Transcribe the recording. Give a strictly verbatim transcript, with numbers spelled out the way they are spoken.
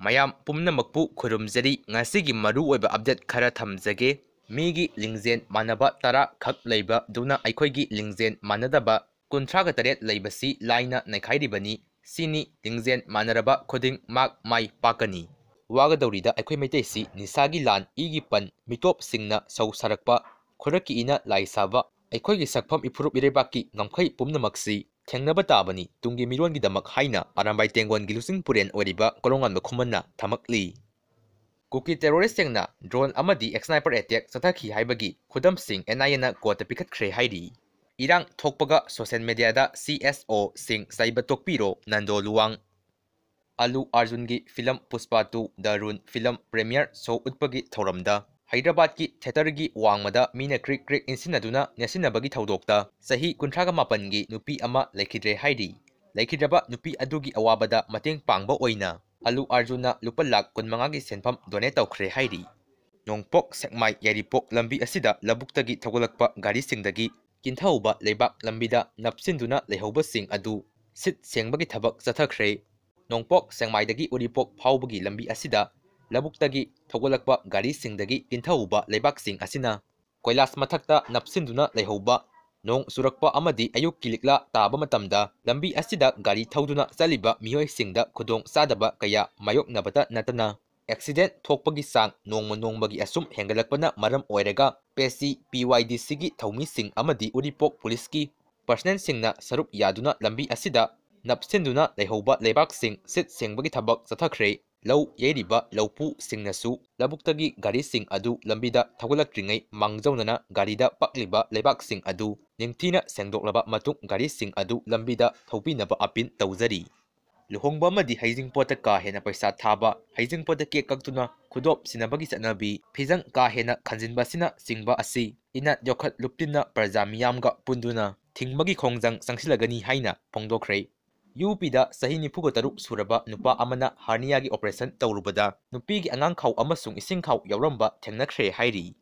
ꯃꯌꯥꯝ ꯄꯨꯝꯅꯃꯛꯄꯨ ꯈꯨꯔꯨꯝꯖꯔꯤ꯫ ꯉꯁꯤꯒꯤ ꯃꯔꯨꯑꯣꯏꯕ update ꯈꯔ ꯊꯝꯖꯒꯦ꯫ ꯃꯤꯒꯤ ꯂꯤꯡꯖꯦꯜ ꯃꯥꯟꯅꯕ ꯇꯔꯥ ꯈꯛ ꯂꯩꯕꯗꯨꯅ ꯑꯩꯈꯣꯏꯒꯤ ꯂꯤꯡꯖꯦꯜ ꯃꯥꯟꯅꯗꯕ ꯀꯨꯟꯊ꯭ꯔꯥꯒ ꯇꯔꯦꯠ ꯂꯩꯕꯁꯤ ꯂꯥꯏꯅ ꯅꯩꯈꯥꯏꯔꯤꯕꯅꯤ꯫ ꯁꯤꯅꯤ ꯂꯤꯡꯖꯦꯜ ꯃꯥꯟꯅꯔꯕ ꯈꯨꯗꯤꯡꯃꯛ ꯃꯥꯏ ꯄꯥꯛꯀꯅꯤ꯫ ꯋꯥꯒꯗꯧꯔꯤꯗ ꯑꯩꯈꯣꯏ ꯃꯩꯇꯩꯁꯤ ꯅꯤꯁꯥꯒꯤ ꯂꯥꯟ, ꯏꯒꯤ ꯄꯟ, ꯃꯤꯇꯣꯞꯁꯤꯡꯅ ꯁꯧ ꯁꯥꯔꯛꯄ, ꯈꯨꯔꯛꯀꯤ ꯏꯅ ꯂꯥꯏ ꯁꯥꯕ, ꯑꯩꯈꯣꯏꯒꯤ ꯁꯛꯐꯝ ꯏꯐꯨꯔꯨꯞ ꯏꯔꯩꯕꯥꯛꯀꯤ ꯉꯝꯈꯩ ꯄꯨꯝꯅꯃꯛꯁꯤ ꯊꯦꯡꯅꯕ ꯇꯥꯕꯅꯤ ꯇꯨꯡꯒꯤ ꯃꯤꯔꯣꯟꯒꯤꯗꯃꯛ ꯍꯥꯏꯅ ꯑꯔꯥꯝꯕꯥꯏ ꯇꯦꯡꯒꯣꯟꯒꯤ ꯂꯨꯆꯤꯡ ꯄꯨꯔꯦꯟ ꯑꯣꯏꯔꯤꯕ ꯀꯣꯔꯣꯉꯥꯟꯕ ꯈꯨꯃꯟꯅ ꯊꯝꯃꯛꯂꯤ꯫ ꯀꯨꯀꯤ terroristꯁꯤꯡꯅ drone ꯑꯃꯗꯤ sniper attack ꯆꯠꯊꯈꯤ ꯍꯥꯏꯕꯒꯤ ꯈꯨꯗꯝꯁꯤꯡ NIAꯅ courtꯇ ꯄꯤꯈꯠꯈ꯭ꯔꯦ ꯍꯥꯏꯔꯤ꯫ ꯏꯔꯥꯡ ꯊꯣꯛꯄꯒ social mediaꯗ CSOꯁꯤꯡ ꯆꯩꯕ ꯇꯣꯛꯄꯤꯔꯣ, ꯅꯟꯗꯣ ꯂꯨꯋꯥꯡ꯫ ꯑꯂꯨ ꯑꯥꯔꯖꯨꯟꯒꯤ film Pushpa two The Run film premiere show ꯎꯠꯄꯒꯤ ꯊꯧꯔꯝꯗ ꯍꯩꯗ꯭ꯔꯕꯥꯗꯀꯤ theatreꯒꯤ ꯋꯥꯡꯃꯗ ꯃꯤꯅ ꯀ꯭ꯔꯤꯛ ꯀ꯭ꯔꯤꯛ ꯏꯟꯁꯤꯟꯅꯗꯨꯅ ꯅꯦꯠꯁꯤꯟꯅꯕꯒꯤ ꯊꯧꯗꯣꯛꯇ ꯆꯍꯤ ꯀꯨꯟꯊ꯭ꯔꯥꯒ ꯃꯥꯄꯟꯒꯤ ꯅꯨꯄꯤ ꯑꯃ ꯂꯩꯈꯤꯗ꯭ꯔꯦ ꯍꯥꯏꯔꯤ꯫ ꯂꯩꯈꯤꯗ꯭ꯔꯕ ꯅꯨꯄꯤ ꯑꯗꯨꯒꯤ ꯑꯋꯥꯕꯗ ꯃꯇꯦꯡ ꯄꯥꯡꯕ ꯑꯣꯏꯅ ꯑꯂꯨ ꯑꯥꯔꯖꯨꯟꯅ ꯂꯨꯄꯥ ꯂꯥꯈ ꯀꯨꯟꯃꯉꯥꯒꯤ ꯁꯦꯟꯐꯝ donate ꯇꯧꯈ꯭ꯔꯦ ꯍꯥꯏꯔꯤ꯫ ꯅꯣꯡꯄꯣꯛ ꯁꯦꯛꯃꯥꯏ ꯌꯥꯏꯔꯤꯄꯣꯛ ꯂꯝꯕꯤ ꯑꯁꯤꯗ ꯂꯧꯕꯨꯛꯇꯒꯤ ꯊꯧꯒꯠꯂꯛꯄ ꯒꯥꯔꯤꯁꯤꯡꯗꯒꯤ ꯀꯤꯟꯊꯍꯧꯕ ꯂꯩꯕꯥꯛ ꯂꯝꯕꯤꯗ ꯅꯞꯁꯤꯟꯗꯨꯅ ꯂꯩꯍꯧꯕꯁꯤꯡ ꯑꯗꯨ ꯁꯤꯠ ꯁꯦꯡꯕꯒꯤ ꯊꯕꯛ ꯆꯠꯊꯈ꯭ꯔꯦ꯫ ꯅꯣꯡꯄꯣꯛ ꯁꯦꯛꯃꯥꯏꯗꯒꯤ ꯎꯔꯤꯄꯣꯛ ꯐꯥꯎꯕꯒꯤ ꯂꯝꯕꯤ ꯑꯁꯤꯗ ꯂꯧꯕꯨꯛꯇꯒꯤ ꯊꯧꯒꯠꯂꯛꯄ ꯒꯥꯔꯤꯁꯤꯡꯗꯒꯤ ꯀꯤꯟꯊꯍꯧꯕ ꯂꯩꯕꯥꯛꯁꯤꯡ ꯑꯁꯤꯅ ꯀꯣꯏꯂꯥꯁ ꯃꯊꯛꯇ ꯅꯞꯁꯤꯟꯗꯨꯅ ꯂꯩꯍꯧꯕ, ꯅꯣꯡ ꯆꯨꯔꯛꯄ ꯑꯃꯗꯤ ꯑꯌꯨꯛꯀꯤ ꯂꯤꯛꯂꯥ ꯇꯥꯕ ꯃꯇꯝꯗ ꯂꯝꯕꯤ ꯑꯁꯤꯗ ꯒꯥꯔꯤ ꯊꯧꯗꯨꯅ ꯆꯠꯂꯤꯕ ꯃꯤꯑꯣꯏꯁꯤꯡꯗ ꯈꯨꯗꯣꯡ ꯆꯥꯗꯕ ꯀꯌꯥ ꯃꯥꯌꯣꯛꯅꯕꯇ ꯅꯠꯇꯅ accident ꯊꯣꯛꯄꯒꯤ ꯆꯥꯡ ꯅꯣꯡꯃ ꯅꯣꯡꯃꯒꯤ ꯑꯁꯨꯝ ꯍꯦꯟꯒꯠꯂꯛꯄꯅ ꯃꯔꯝ ꯑꯣꯏꯔꯒ ꯄꯦꯁꯤ PYDCꯒꯤ ꯊꯧꯃꯤꯁꯤꯡ ꯑꯃꯗꯤ ꯎꯔꯤꯄꯣꯛ ꯄꯨꯂꯤꯁꯀꯤ personnelꯁꯤꯡꯅ ꯁꯔꯨꯛ ꯌꯥꯗꯨꯅ ꯂꯝꯕꯤ ꯑꯁꯤꯗ ꯅꯞꯁꯤꯟꯗꯨꯅ ꯂꯩꯍꯧꯕ ꯂꯩꯕꯥꯛꯁꯤꯡ ꯁꯤꯠ ꯁꯦꯡꯕꯒꯤ ꯊꯕꯛ ꯆꯠꯊꯈ꯭ꯔꯦ꯫ ꯂꯧ ꯌꯩꯔꯤꯕ ꯂꯧꯄꯨꯁꯤꯡꯅꯁꯨ ꯂꯧꯕꯨꯛꯇꯒꯤ ꯒꯥꯔꯤꯁꯤꯡ ꯑꯗꯨ ꯂꯝꯕꯤꯗ ꯊꯧꯒꯠꯂꯛꯇ꯭ꯔꯤꯉꯩ ꯃꯥꯡꯖꯧꯅꯅ ꯒꯥꯔꯤꯗ ꯄꯛꯂꯤꯕ ꯂꯩꯕꯥꯛꯁꯤꯡ ꯑꯗꯨ ꯅꯤꯡꯊꯤꯅ ꯁꯦꯡꯗꯣꯛꯂꯕ ꯃꯇꯨꯡ ꯒꯥꯔꯤꯁꯤꯡ ꯑꯗꯨ ꯂꯝꯕꯤꯗ ꯊꯧꯕꯤꯅꯕ appeal ꯇꯧꯖꯔꯤ꯫ ꯂꯨꯍꯣꯡꯕ ꯑꯃꯗꯤ ꯍꯩꯖꯤꯡꯄꯣꯠꯇ ꯀꯥ ꯍꯦꯟꯅ ꯄꯩꯁꯥ ꯊꯥꯕ, ꯍꯩꯖꯤꯡꯄꯣꯠꯇ cake ꯀꯛꯇꯨꯅ ꯈꯨꯗꯣꯞ ꯁꯤꯟꯅꯕꯒꯤ ꯆꯠꯅꯕꯤ, ꯐꯤꯖꯪ ꯀꯥ ꯍꯦꯟꯅ ꯈꯟꯖꯤꯟꯕ ꯑꯁꯤꯅꯆꯤꯡꯕ ꯑꯁꯤ ꯏꯅꯥꯠ ꯌꯣꯛꯈꯠ ꯂꯨꯞꯇꯤꯟꯅ ꯄ꯭ꯔꯖꯥ ꯃꯤꯌꯥꯝꯒ ꯄꯨꯟꯗꯨꯅ ꯊꯤꯡꯕꯒꯤ ꯈꯣꯡꯖꯪ ꯆꯪꯁꯤꯜꯂꯒꯅꯤ ꯍꯥꯏꯅ ꯐꯣꯡꯗꯣꯛꯈ꯭ꯔꯦ꯫ UPꯗ ꯆꯍꯤ ꯅꯤꯐꯨꯒ ꯇꯔꯨꯛ ꯁꯨꯔꯕ ꯅꯨꯄꯥ ꯑꯃꯅ herniaꯒꯤ operation ꯇꯧꯔꯨꯕꯗ ꯅꯨꯄꯤꯒꯤ ꯑꯉꯥꯡꯈꯥꯎ ꯑꯃꯁꯨꯡ ꯏꯁꯤꯡꯈꯥꯎ ꯌꯥꯎꯔꯝꯕ ꯊꯦꯡꯅꯈ꯭ꯔꯦ ꯍꯥꯏꯔꯤ꯫